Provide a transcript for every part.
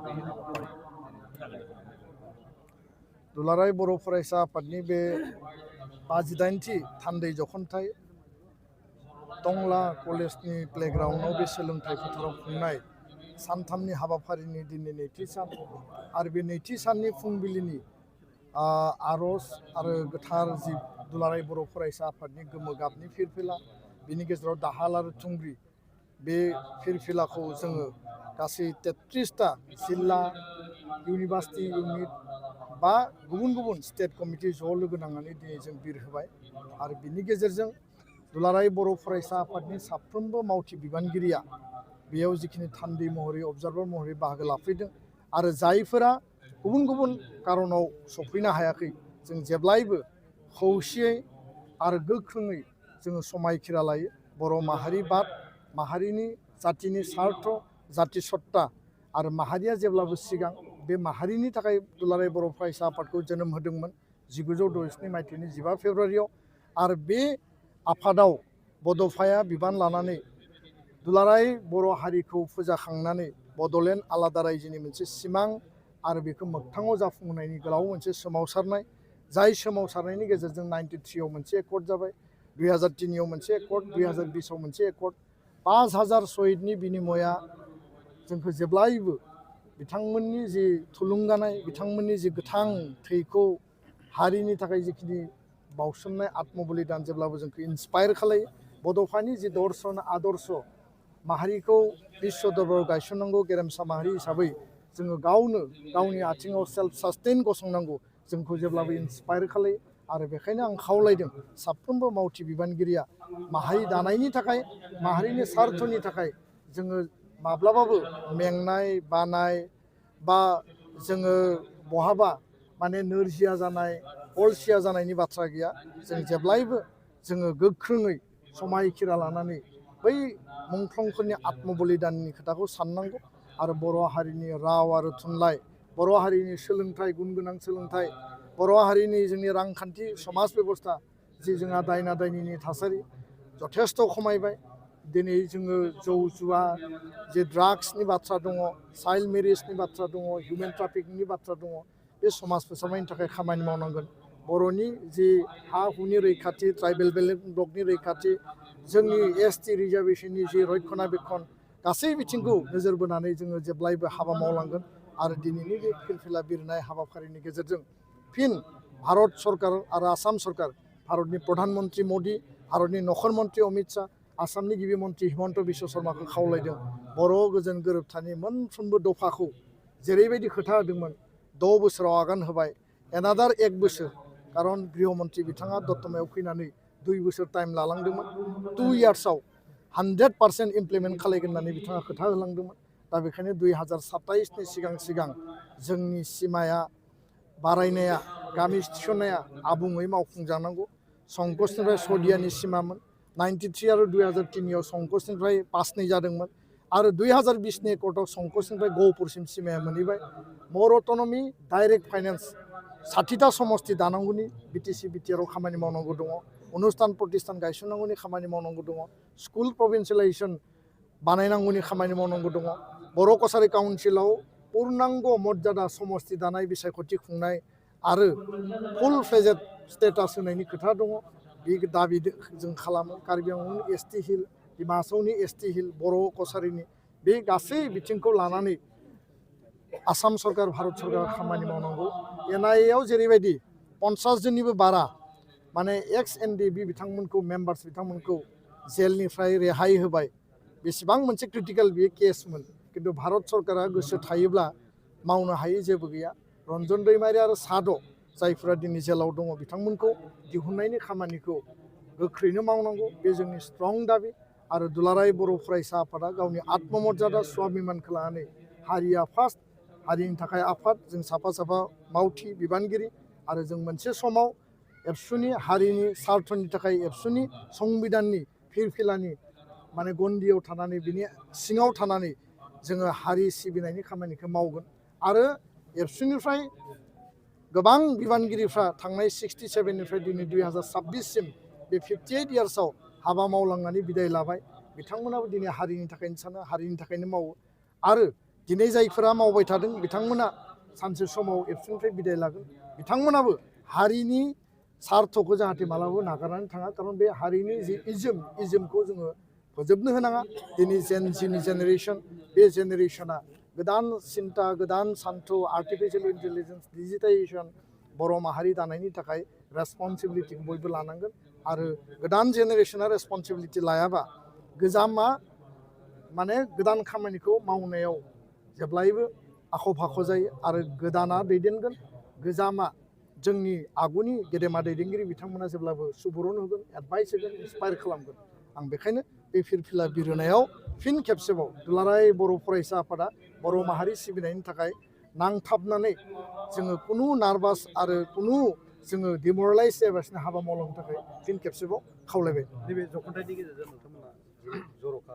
गिबि हाबाफारि दुलाराय बर' फरायसा आफादनि बे 58थि थान्दै जखनथाइ टंला कलेजनि प्लेग्राउन्डआव बे सोलोंथाइ फोथाराव खुंनाय सानथामनि हाबाफारिनि दिनै नैथि सान आरो बे नैथि साननि फुंबिलिनि आर'ज आरो गोथार जि दुलाराय बर' फरायसा आफादनि गोमो गाबनि फिरफिला बिनि गेजेराव दाहाल आरो थुंग्रि बे फिरफिलाखौ जोङो गासै 33टा जिल्ला इउनिभार्सिटि इउनिट बा गुबुन गुबुन स्टेट कमिटि ज' लोगो नांनानै दिनै जों बिरहोबाय आरो बिनि गेजेरजों दुलाराय बर' फरायसा आफादनि साफ्रोमबो मावथि बिबानगिरिया बेयाव जिखिनि थान्दै महरै अबजार्भार महरै बाहागो लाफैदों आरो जायफोरा गुबुन गुबुन कारनाव सफैनो हायाखै जों जेब्लायबो खौसेयै आरो गोख्रोङै जोङो समायखिरा लायो बर' माहारि बाद माहारिनि जातिनि सार्थ जाति सत्ता आरो माहारिया जेब्लाबो सिगां बे माहारिनि थाखाय दुलाराय बर' फरायसा आफादखौ जोनोम होदोंमोन 1967 मायथाइनि 15 फेब्रुवारियाव आरो बे आफादाव बड'फाया बिबान लानानै दुलाराय बर' हारिखौ फोजाखांनानै बड'लेण्ड आलादा रायजोनि मोनसे सिमां आरो बेखौ मोगथाङाव जाफुंहोनायनि गोलाव मोनसे सोमावसारनाय जाय सोमावसारनायनि गेजेरजों 93आव मोनसे एकर्ड जाबाय 2003आव मोनसे एकर्ड 2020आव मोनसे एकर्ड 5000 शहीदनि बिनिमया जोंखौ जेब्लायबो बिथांमोननि जि थुलुंगानाय बिथांमोननि जि गोथां थैखौ हारिनि थाखाय जिखिनि बावसोमनाय आत्मबलिदान जेब्लाबो जोंखौ इन्सपायार खालायो बड'फानि जि दर्शन आदर्श माहारिखौ बिश्व दरबाराव गायसननांगौ गेरेमसा माहारि हिसाबै जोङो गावनो गावनि आथिङाव सेल्फ सास्टेन गसंनांगौ जोंखौ जेब्लाबो इन्सपायार खालायो आरो बेखायनो आं खावलायदों साफ्रोमबो मावथि बिबानगिरिया माहारि दानायनि थाखाय माहारिनि सार्थनि थाखाय जोङो माब्लाबाबो मेंनाय बानाय बा जोङो बहाबा माने नोरजिया जानाय अलसिया जानायनि बाथ्रा गैया जों जेब्लायबो जोङो गोख्रोङै समायखिरा लानानै बै मुंख्लंफोरनि आत्मबलिदाननि खोथाखौ साननांगौ आरो बर' हारिनि राव आरो थुनलाइ बर' हारिनि सोलोंथाइ गुन गोनां सोलोंथाइ बर' हारिनि जोंनि रांखान्थि समाज बेबस्था जि जोंहा दायना दायनिनि थासारि जथेस्थ' खमायबाय दिनै जोङो जौ जुवा जे ड्राग्सनि बाथ्रा दङ चाइल्ड मेरिजनि बाथ्रा दङ हिउमेन ट्राफिकिंनि बाथ्रा दङ बे समाज फोसाबनायनि थाखाय खामानि मावनांगोन बर'नि जि हा हुनि रैखाथि ट्राइबेल ब्लकनि रैखाथि जोंनि एसटि रिजार्भेशननि जि रैखनाबेखन गासै बिथिंखौ नोजोर बोनानै जोङो जेब्लायबो हाबा मावलांगोन आरो दिनैनि बे फिरफिला बिरनाय हाबाफारिनि गेजेरजों फिन भारत सरकार आरो आसाम सरकार भारतनि प्रधान मन्त्रि मदि भारतनि नखर मन्त्रि अमित शाह आसामनि गिबि मन्त्रि हिमन्त बिश्व शर्माखौ खावलायदों बर' गोजोन गोरोबथानि मोनफ्रोमबो दफाखौ जेरैबायदि खोथा होदोंमोन 6 बोसोराव आगान होबाय एनादार 1 बोसोर खारन गृह मन्त्रि बिथाङा दतमायाव फैनानै 2 बोसोर टाइम लालांदोंमोन 2 इयार्सआव 100% इमप्लिमेन्ट खालायगोन होननानै बिथाङा खोथा होलांदोंमोन दा बेखायनो 2027नि सिगां जोंनि सिमाया बारायनाया गामि थिसननाया आबुङै मावफुंजानांगौ संकसनिफ्राय सदियानि सिमामोन 93 आरो 2003आव संकसनिफ्राय 5 जादोंमोन आरो 2020नि एकर्डआव संकसनिफ्राय गहपुरसिम सिमाया मोनहैबाय मर अटनमि डाइरेक्ट फाइनेन्स 60टा समस्ति दानांगौनि बिटिसि बिटिआरआव खामानि मावनांगौ दङ अनुस्थान प्रतिष्ठान गायसननांगौनि खामानि मावनांगौ दङ स्कुल प्रभिन्सियेलाइजेसन बानायनांगौनि खामानि मावनांगौ दङ बर' कसारि काउन्सिलाव पूर्णांग मर्यादा समस्ति दानाय बिसायख'थि खुंनाय आरो फुल फ्लेजेड स्टेटास होनायनि खोथा दङ बे दाबि जों खालामो कार्बि आंलंनि एसटि हिल डिमासावनि एसटि हिल बर' कसारिनि बे गासै बिथिंखौ लानानै आसाम सरकार भारत सरकार खामानि मावनांगौ एनआइएआव जेरैबायदि 50 जननिबो बारा माने एक्स एनडिबि बिथांमोनखौ मेम्बार्स बिथांमोनखौ जेलनिफ्राय रेहाय होबाय बेसेबां मोनसे क्रिटिकल बे केसमोन किन्तु भारत सरकारा गोसो थायोब्ला मावनो हायै जेबो गैया रन्जन दैमारि आरो साद' जायफोरा दिनै जेलाव दङ बिथांमोनखौ दिहुननायनि खामानिखौ गोख्रैनो मावनांगौ बे जोंनि स्ट्रं दाबि आरो दुलाराय बर' फरायसा आफादा गावनि आत्ममर्यादा स्वाभिमानखौ लानानै हारिया फार्स्ट हारिनि थाखाय आफाद जों साफा साफा मावथि बिबानगिरि आरो जों मोनसे समाव एबसुनि हारिनि सार्थनि थाखाय एबसुनि संबिधाननि फिरफिलानि माने गन्दियाव थानानै बिनि सिङाव थानानै जोङो हारि सिबिनायनि खामानिखौ मावगोन आरो एबसुनिफ्राय गोबां बिबानगिरिफ्रा थांनाय 67निफ्राय दिनै 2026सिम बे 58 इयार्सआव हाबा मावलांनानै बिदाय लाबाय बिथांमोनाबो दिनै हारिनि थाखायनो सानो हारिनि थाखायनो मावो आरो दिनै जायफोरा मावबाय थादों बिथांमोना सानसे समाव एबसुनिफ्राय बिदाय लागोन बिथांमोनाबो हारिनि सार्थखौ जाहाथे मालाबाबो नागारनानै थाङा खारन बे हारिनि जि इजमखौ जोङो फोजोबनो होनाङा दिनै जिनि जेनेरेसन बे जेनेरेसना गोदान सिन्ता गोदान सान्थौ आर्टिफिशियेल इन्टेलिजेन्स डिजिटाइजेसन बर' माहारि दानायनि थाखाय रेसपन्सिबिलिटिखौ बयबो लानांगोन आरो गोदान जेनेरेसना रेसपन्सिबिलिटि लायाबा गोजामा माने गोदान खामानिखौ मावनायाव जेब्लायबो आख' फाख' जायो आरो गोदाना दैदेनगोन गोजामा जोंनि आगुनि गेदेमा दैदेनगिरि बिथांमोना जेब्लाबो सुबुरुन होगोन एडभाइस होगोन इन्सपायार खालामगोन आं बेखायनो बे फिरफिला बिरहोनायाव फिन खेबसेबाव दुलाराय बर' फरायसा आफादा बर' माहारि सिबिनायनि थाखाय नांथाबनानै जोङो कुनु नार्भास आरो कुनु जोङो डिमरेलाइज जायालासिनो हाबा मावलांनो थाखाय फिन खेबसेबाव खावलायबाय नैबे जख'न्थायनि गेजेरजों नोंथांमोना जर'खा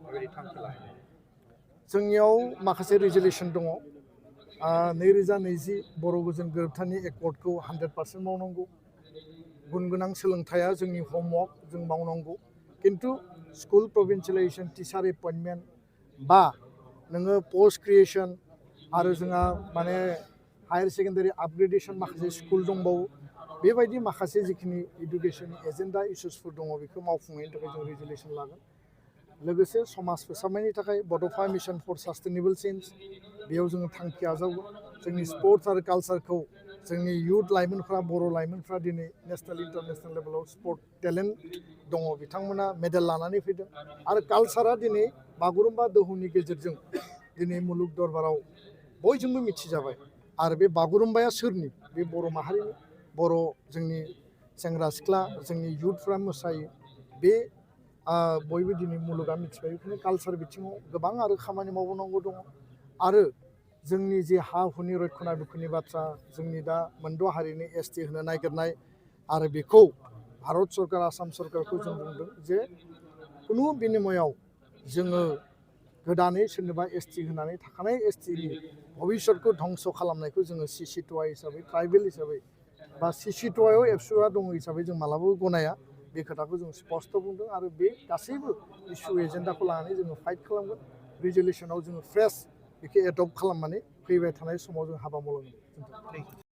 माबायदि थांखि लायो जोंनियाव माखासे रिजुलेसन दङ 2020 बर' गोजोन गोरोबथानि एकर्डखौ 100% मावनांगौ गुन गोनां सोलोंथाइया जोंनि हमवर्क जों मावनांगौ किन्तु स्कुल प्रभिन्सियेलाइजेसन टिचार एपइन्टमेन्ट बा नोङो पस्ट क्रिएसन आरो जोंहा माने हायार सेकेन्डारि आपग्रेडेसन माखासे स्कुल दंबावो बेबायदि माखासे जिखिनि इडुकेसननि एजेन्डा इस्युसफोर दङ बेखौ मावफुंनायनि थाखाय जों रिजुलेसन लागोन लोगोसे समाज फोसाबनायनि थाखाय बड'फा मिशन फर सास्टेनेबल चेन्ज बेयाव जोङो थांखि आजावगोन जोंनि स्पर्ट्स आरो कालचारखौ जोंनि इयुथ लाइमोनफ्रा बर' लाइमोनफ्रा दिनै नेसनेल इन्टारनेसनेल लेभेलाव स्पर्ट टेलेन्ट दङ बिथांमोना मेडेल लानानै फैदों आरो कालचारा दिनै बागुरुम्बा दोहौनि गेजेरजों दिनै मुलुग दरबाराव बयजोंबो मिथिजाबाय आरो बे बागुरुम्बाया सोरनि बे बर' माहारिनि बर' जोंनि सेंग्रा सिख्ला जोंनि इयुथफ्रा मोसायो बे बयबो दिनै मुलुगा मिथिबाय बेखायनो कालचार बिथिङाव गोबां आरो खामानि मावनांगौ दङ आरो जोंनि जे हा हुनि रैखना बेखौनि बाथ्रा जोंनि दा मोनद' हारिनि एसटि होनो नागिरनाय आरो बेखौ भारत सरकार आसाम सरकारखौ जों बुंदों जे कुनु बिनिमयाव जोङो गोदानै सोरनोबा एसटि होनानै थाखानाय एसटिनि भबिष्यतखौ धंस' खालामनायखौ जोङो सिसिटुवा हिसाबै ट्राइबेल हिसाबै बा सिसिटुवायाव एबसुआ दङ हिसाबै जों मालाबाबो गनाया बे खोथाखौ जों स्पष्ट बुंदों आरो बे गासैबो इस्यु एजेन्डाखौ लानानै जोङो फाइट खालामगोन रिजुलेसनाव जोङो फ्रेस बेखौ एडप्ट खालामनानै फैबाय थानाय समाव जों हाबा मावलांगोन।